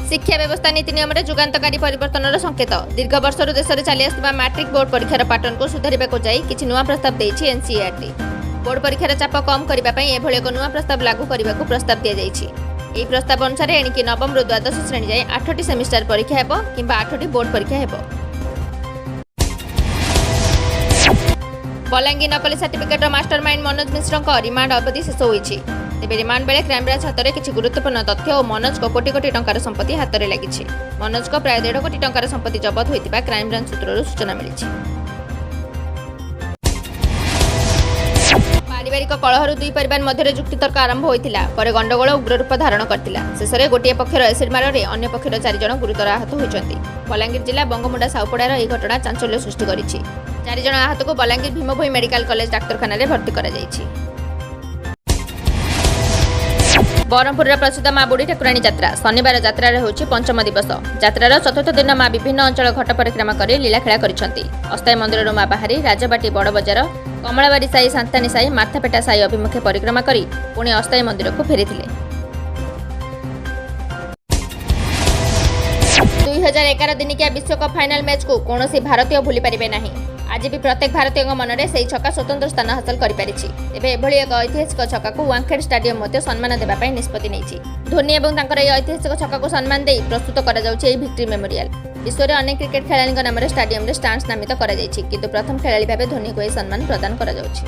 ଶିକ୍ଷା ବ୍ୟବସ୍ଥା ନୀତି ନିୟମରେ ଯୁଗାନ୍ତକାରୀ ପରିବର୍ତ୍ତନର ସଂକେତ। ଦୀର୍ଘ ବର୍ଷରୁ ଦେଶରେ ଚାଲି ଆସୁଥିବା ମାଟ୍ରିକ ବୋର୍ଡ ପରୀକ୍ଷାର ପାଟର୍ନକୁ ସୁଧାରିବାକୁ ଯାଇ କିଛି ନୂଆ ପ୍ରସ୍ତାବ ଦେଇଛି ଏନ୍ସିଇଆରଟି। ବୋର୍ଡ ପରୀକ୍ଷାର ଚାପ କମ୍ କରିବା ପାଇଁ ଏଭଳି ଏକ ନୂଆ ପ୍ରସ୍ତାବ ଲାଗୁ କରିବାକୁ ପ୍ରସ୍ତାବ ଦିଆଯାଇଛି। ଏହି ପ୍ରସ୍ତାବ ଅନୁସାରେ ଏଣିକି ନବମରୁ ଦ୍ୱାଦଶ ଶ୍ରେଣୀ ଯାଏଁ 8ଟି ସେମିଷ୍ଟାର ପରୀକ୍ଷା ହେବ କିମ୍ବା 8ଟି ବୋର୍ଡ ପରୀକ୍ଷା ହେବ। ବଲାଙ୍ଗୀର ନକଲି ସାର୍ଟିଫିକେଟ୍ର ମାଷ୍ଟରମାଇଣ୍ଡ ମନୋଜ ମିଶ୍ରଙ୍କ ରିମାଣ୍ଡ ଅବଧି ଶେଷ ହୋଇଛି। ତେବେ ରିମାଣ୍ଡ ବେଳେ କ୍ରାଇମବ୍ରାଞ୍ଚ ହାତରେ କିଛି ଗୁରୁତ୍ୱପୂର୍ଣ୍ଣ ତଥ୍ୟ ଓ ମନୋଜଙ୍କ କୋଟି କୋଟି ଟଙ୍କାର ସମ୍ପତ୍ତି ହାତରେ ଲାଗିଛି। ମନୋଜଙ୍କ ପ୍ରାୟ 1.5 କୋଟି ଟଙ୍କାର ସମ୍ପତ୍ତି ଜବତ ହୋଇଥିବା କ୍ରାଇମବ୍ରାଞ୍ଚ ସୂତ୍ରରୁ ସୂଚନା ମିଳିଛି। ପାରିବାରିକ କଳହରୁ ଦୁଇ ପରିବାର ମଧ୍ୟରେ ଯୁକ୍ତିତର୍କ ଆରମ୍ଭ ହୋଇଥିଲା। ପରେ ଗଣ୍ଡଗୋଳ ଉଗ୍ର ରୂପ ଧାରଣ କରିଥିଲା। ଶେଷରେ ଗୋଟିଏ ପକ୍ଷର ଏସିଡ୍ ମାଡ଼ରେ ଅନ୍ୟ ପକ୍ଷର ଚାରିଜଣ ଗୁରୁତର ଆହତ ହୋଇଛନ୍ତି। ବଲାଙ୍ଗୀର ଜିଲ୍ଲା ବଙ୍ଗୋମୁଣ୍ଡା ସାଉପଡ଼ାର ଏହି ଘଟଣା ଚାଞ୍ଚଲ୍ୟ ସୃଷ୍ଟି କରିଛି। ଚାରିଜଣ ଆହତକୁ ବଲାଙ୍ଗୀର ଭୀମଭୋଇ ମେଡିକାଲ କଲେଜ ଡାକ୍ତରଖାନାରେ ଭର୍ତ୍ତି କରାଯାଇଛି। ବ୍ରହ୍ମପୁରର ପ୍ରସିଦ୍ଧ ମା ବୁଢ଼ୀ ଠାକୁରାଣୀ ଯାତ୍ରା। ଶନିବାର ଯାତ୍ରାରେ ହେଉଛି ପଞ୍ଚମ ଦିବସ। ଯାତ୍ରାର ଚତୁର୍ଥ ଦିନ ମା ବିଭିନ୍ନ ଅଞ୍ଚଳ ଘଟ ପରିକ୍ରମା କରି ଲୀଳାଖେଳା କରିଛନ୍ତି। ଅସ୍ଥାୟୀ ମନ୍ଦିରରୁ ମା ବାହାରି ରାଜବାଟୀ, ବଡ଼ବଜାର, କମଳାବାରୀ ସାହି, ସାନ୍ତାନୀ ସାହି, ମାର୍ଥାପେଟା ସାହି ଅଭିମୁଖେ ପରିକ୍ରମା କରି ପୁଣି ଅସ୍ଥାୟୀ ମନ୍ଦିରକୁ ଫେରିଥିଲେ। 2011 ଦିନିକିଆ ବିଶ୍ୱକପ୍ ଫାଇନାଲ ମ୍ୟାଚ୍କୁ କୌଣସି ଭାରତୀୟ ଭୁଲି ପାରିବେ ନାହିଁ। ଆଜି ବି ପ୍ରତ୍ୟେକ ଭାରତୀୟଙ୍କ ମନରେ ସେହି ଛକା ସ୍ୱତନ୍ତ୍ର ସ୍ଥାନ ହାସଲ କରିପାରିଛି। ତେବେ ଏଭଳି ଏକ ଐତିହାସିକ ଛକାକୁ ୱାଙ୍ଖେଡ୍ ଷ୍ଟାଡିୟମ ମଧ୍ୟ ସମ୍ମାନ ଦେବା ପାଇଁ ନିଷ୍ପତ୍ତି ନେଇଛି। ଧୋନି ଏବଂ ତାଙ୍କର ଏହି ଐତିହାସିକ ଛକାକୁ ସମ୍ମାନ ଦେଇ ପ୍ରସ୍ତୁତ କରାଯାଉଛି ଏହି ଭିକ୍ଟ୍ରି ମେମୋରିଆଲ। ବିଶ୍ୱରେ ଅନେକ କ୍ରିକେଟ ଖେଳାଳିଙ୍କ ନାମରେ ଷ୍ଟାଡିୟମରେ ଷ୍ଟାଣ୍ଡ ନାମିତ କରାଯାଇଛି, କିନ୍ତୁ ପ୍ରଥମ ଖେଳାଳି ଭାବେ ଧୋନିକୁ ଏହି ସମ୍ମାନ ପ୍ରଦାନ କରାଯାଉଛି।